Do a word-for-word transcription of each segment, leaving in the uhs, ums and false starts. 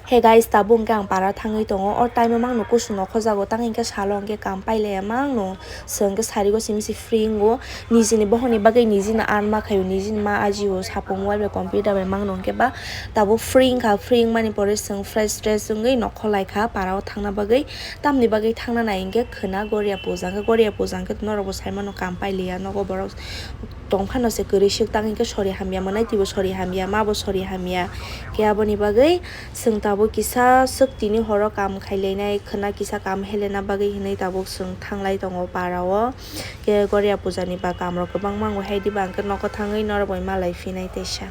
Hey guys, tabuk hwnkhe ang para thangwi tongo. O time o mangno kusu nokho jago, tang hwnkhe salo hwnkhe kam pailaiya mangno. Chwng hwnkhe sarigo simi se free wngo. Nijini bohorni bagwi nijini earn ma khaio, nijini ma ajio, sapung wal bai computer bai mangno hwnkhe ba tabuk free wngkha, free wngmani pore chwng fresh dress wngwi nokho laikha para o thangna bagwi. Tamni bagwi thangna nai hwnkhe khwna Goria puja, hwnkhe Goria puja hwnkhe norokbo saimano kam pailiya nogo borok. Tongphano se kwrwi swk tang hwnkhe sori hamya, mwnai twibo sori hamya, mabo sori hamya. Khe aboni bagwi chwng tabuk kisa swk tini horo kam khailainai khwna, kisa kam helena bagwi hinwi tabuk chwng thanglai tongo para o. Khe Goria puja ni ba kam rok kwbangma wngo, hai diba hwnkhe nogo thangwi norok bai malai phinai teisa.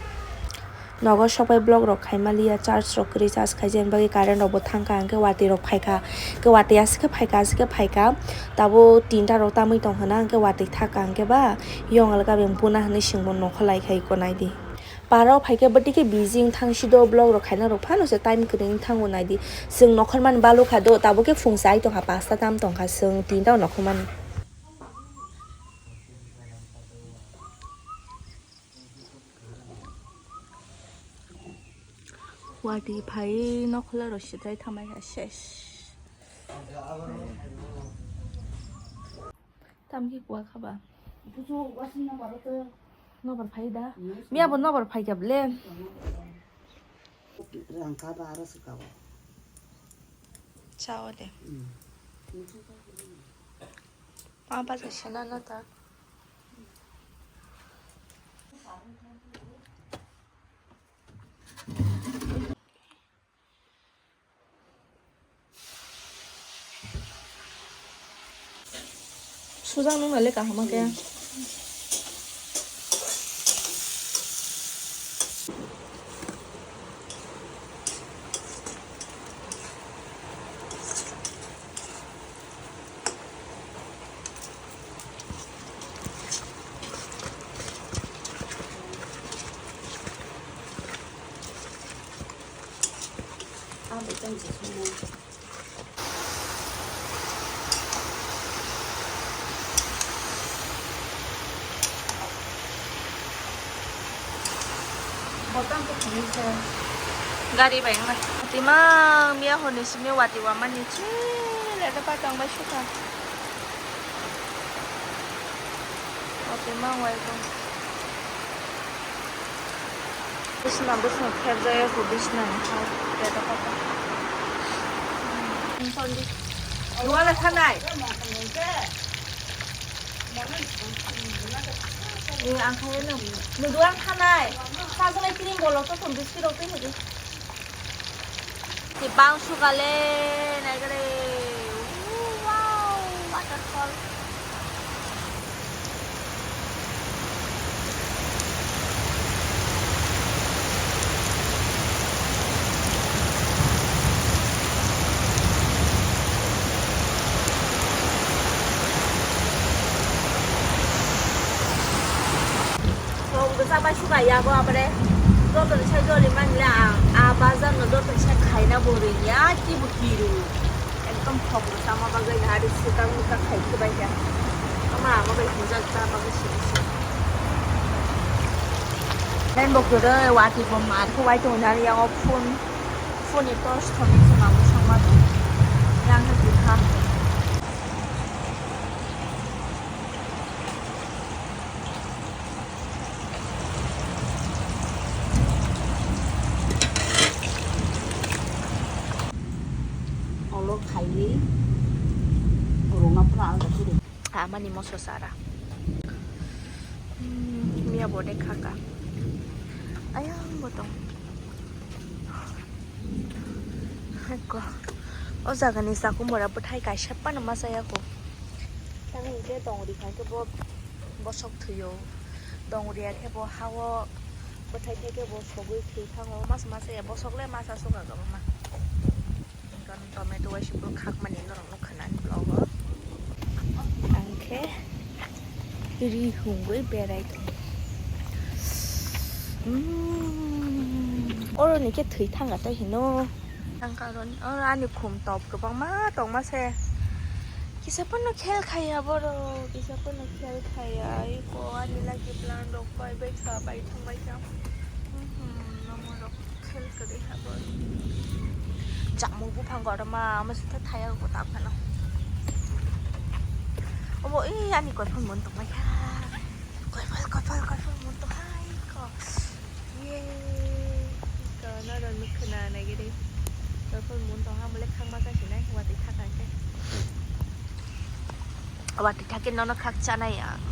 Nogo sokbai vlog rok khaimaliya, charge rok kwrwi, charge khaijani bagwi current rok bo thangkha, hwnkhe watwi rok phaikha, hwnkhe watwi aswk khe phaikha, aswk khe phaikha, tabuk tinta rok tamwi tong hwna, hwnkhe watwi thakha, hwnkhe ba yong alga beng buna hwnwi swngbo nokho laikha iko naidi. Para o phaikhe bwtwi khe busy wng thang si do, vlog rok khaina rok phano se time kwrwi wng thango naidi. Chwng nokhormani balukha do, tabuk khe phung chai tongkha, pasta tam tongkha, chwng tinta o nokhormani. Watwi phaiwi nokhorla rw sitrai thamai kha ses. Tamkhe kuwa kha ba. Nobar phai da. Miya bo nobar phai kha ble. Rang kha ba aro se kha ba. Chao de. Mm. Ma ba sa sana na ta. Sujak nung nale kaham khe. Gari bai wngmai. Tima miya honi simi wati wamani chile da patang bai suka. Wati ma wai tong. Bisna bisna kher jaya ko bisna ni ha. Beda pata. Wala thanai. Eh, ang khayo no. Nudu ang thanai. Sajolai cream bolo to thon biskit rok twi hodi. Tibang sukale naigare. Wow, waterfall. Song bwsa bai suka yago abore. Joto ni sai joli manle ang a bazar no joto ni sai khaina bo ring ya kibu kiru. Ekdom thok bwsa ma bagwi na ari swkang bwsa khai khibai kha. Ama ama bai hujak ta bagwi sini sini. Len bo kwrwi wati bo mar khe wai tongo nani yango phone. Phone ni torch thoni se ma bwsang ma tong. Yang khe bwkha. Olo khaiwi rwma phano alda phuru. Amani moso sara. Hmm, miya bode khaka. Ayang botong. Ko. O jagani sakumura bwthai kaisa phano ma chaya ko. Tamo hwnkhe tongri khai khe bo bosok thwio. Tongri ya khe bo ha-o bwthai thai khe bo sogwi thwi thango. Masa masa ya bosok le masa suka kwbangma. Tomato waisa bwkhak mani norok nukha nani vlog o. Ang khe ri hungwi berai tongo. Mm. Oro ni khe thwi thanga tei hino. Ang karon oro ani khum top kwbangma tongma se. Kisa phano khel khaiya borok, kisa phano khel khaiya. Iko ani lagi plant rok bai bai sa bai thang bai kha. Mhm, nomo rok. Khel kwrwi ha bo. Jamung buphang kotorma, omo se thaya ko ta phano. Omo, ee, ani koiphal mon tongmai kha. Koiphal, koiphal, koiphal mon tong hai ko. Ye, ko no ro nuk khna nai gede. Koiphal mon tong ha mole khang ma sa sinai, watwi thak ang khe. Watwi thak khe nono khak chanai ang.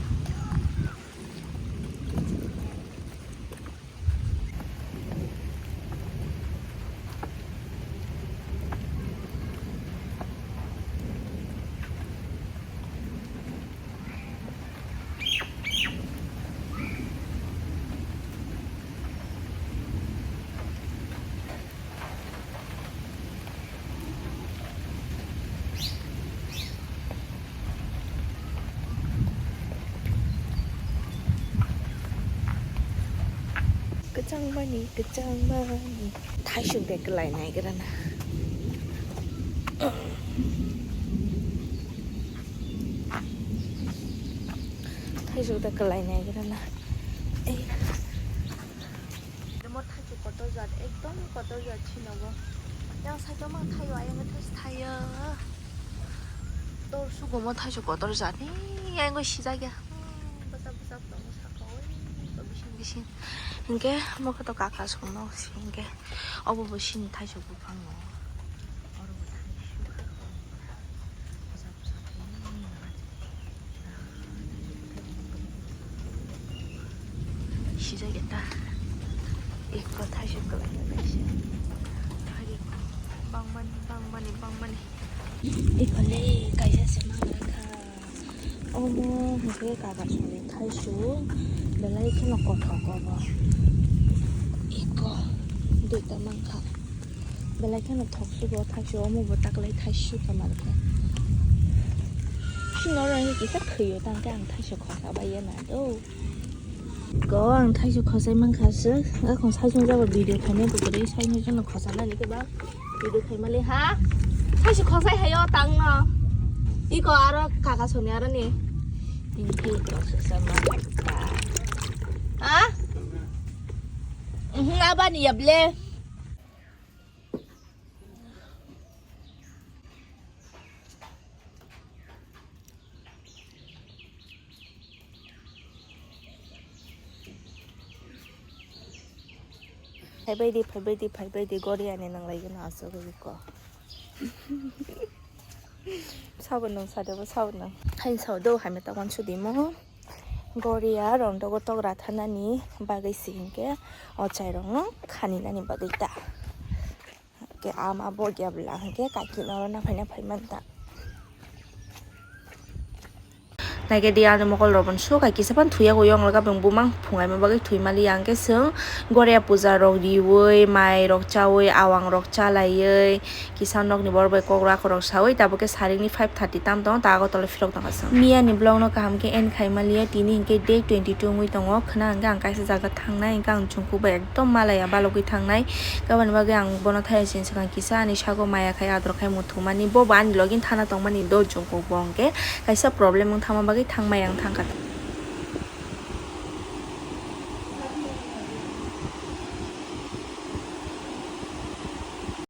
Kwchang bani, kwchang bani. Thaisuk de kwlai nai gra na. Thaisuk de kwlai nai gra na. Ei. Mo thaisuk kotor jat, ekdom kotor jat sinogo. Yang side o ma thaio, ayang thais thaio. Tor sugo mo thaisuk kotor jat ni, yang go sijak ya. Hmm, bwsa bwsa tongo saka o, oi, to bising bising. Hinkhe mo khe to kaka songno si hinkhe. Obo bo sini thaisuk buphang no. Oro bo thaisuk. Sijak eta. Ikko thaisuk kwlai nai se. Hari bangmani, bangmani, bangmani. Ikko le kaisa se mangra kha. Omo hwnkhe kaka songni thaisuk. Belai kheno kothok obo. Ikko duita mankha. Belai kheno thok sugo thaisuk, omo bo taklai thaisuk kha mankha. Sino rang kisa khwio tangkhe ang thaisuk khosa bai ya na do. Go ang thaisuk khosai mankha se. Akhon saijung jabo video khainai bo kwrwi saijung jono khosa nani khe ba video khaimali ha. Thaisuk khosai hayo tangno. Iko aro kaka soni aro ni. Ini khe iko khosa mankha. Ha? Mhm, abani yable. Phaibaidi, phaibaidi, phaibaidi, gori ani nang lai gana aswk ko. Sabun nang sade bo sabun nang. Hain sao do, hai me ta wan sudi mo. Goriya rong dogo togra thanani bagwi se hinkhe o chairokno khani nani bagwi ta. Ke ama bo gya bwla hinkhe kaki no na phaina phai man ta. Naikhe di ani mokol rok bo su kai kisa phan thuya go yong laga beng bumang phungai ma bagwi thwi mali ang khe chwng Goriya puja rok riwi mai rok chawi awang rok chalaiwi. Kisa nokni borok bai kok rok sawi tabuk khe saringni five thirty tam tongo ta Agartala phirok tongkha chwng. Miyani vlog no kaham khe end khai maliya tini hinkhe day twenty two wngwi tongo khwna hinkhe ang kaisa jaga thangnai hinkhe ang chungkuk bai ekdom malaya balogwi thangnai aboni bagwi ang bono thaya sini swkang kisa ani sago maya khai ador khai muthungmani bo bo ani login thana tongmani do chungkuk bo hinkhe kaisa problem wng thangma bagwi thangmai ang thangkha.